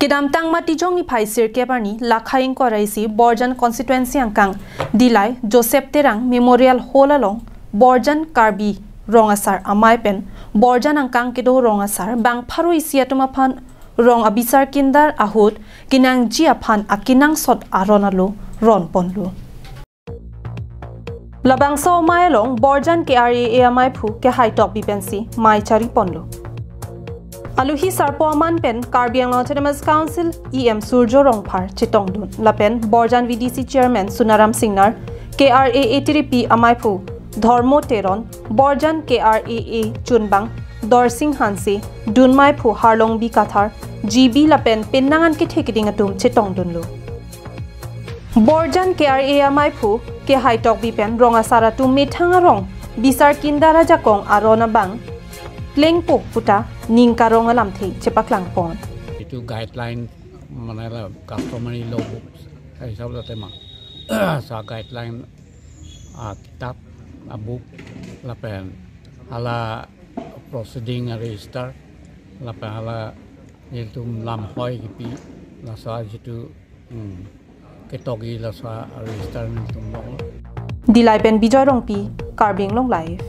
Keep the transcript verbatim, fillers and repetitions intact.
Kedamtang Matijong niphai sirkep arni Lakha ingkoi ra isi Borjan constituency angkang Dillai Joseph Terang Memorial Hall along Borjan Karbi Rong Asar Amei pen Borjan angkang kedo Rong Asar bang pharo isi atum aphan rong abisar kindar ahut kenangji aphan akenangsot aron alo ronponlo. Labangso amei along Borjan K R A A ameiphu Kehai Tokbi pensi mei chariponlo. Aluhi sarpo aman pen Karbi Anglong Autonomous Council E M Surjo Rongphar chetongdun lapen Borjan V D C Chairman Sunaram Singnar, K R A A tiripi ameiphu Dhormo Teron, Borjan K R A A chunbang Dorsing Hanse, dunmeiphu Harlongbi Kathar, G B lapen penang an kethe keding atum chetongdunlo. Borjan K R A A ameiphu Kehai Tokbi pen Rong Asar atum methang arong bisar kindar ajakong aron abang plengpo puta ning karong alamthe chepaklangpon. Itu guideline, mana la customary law book sa hisab la tema sa guideline, ah, kitab, ah, book lapen hala proceeding, ah, register lapen hala nelitum lamhoi kipi laso jitu, hmm, ketogi laso register nelitum long. Dillai pen Bijoy Rongpi, Karbi Anglong Live.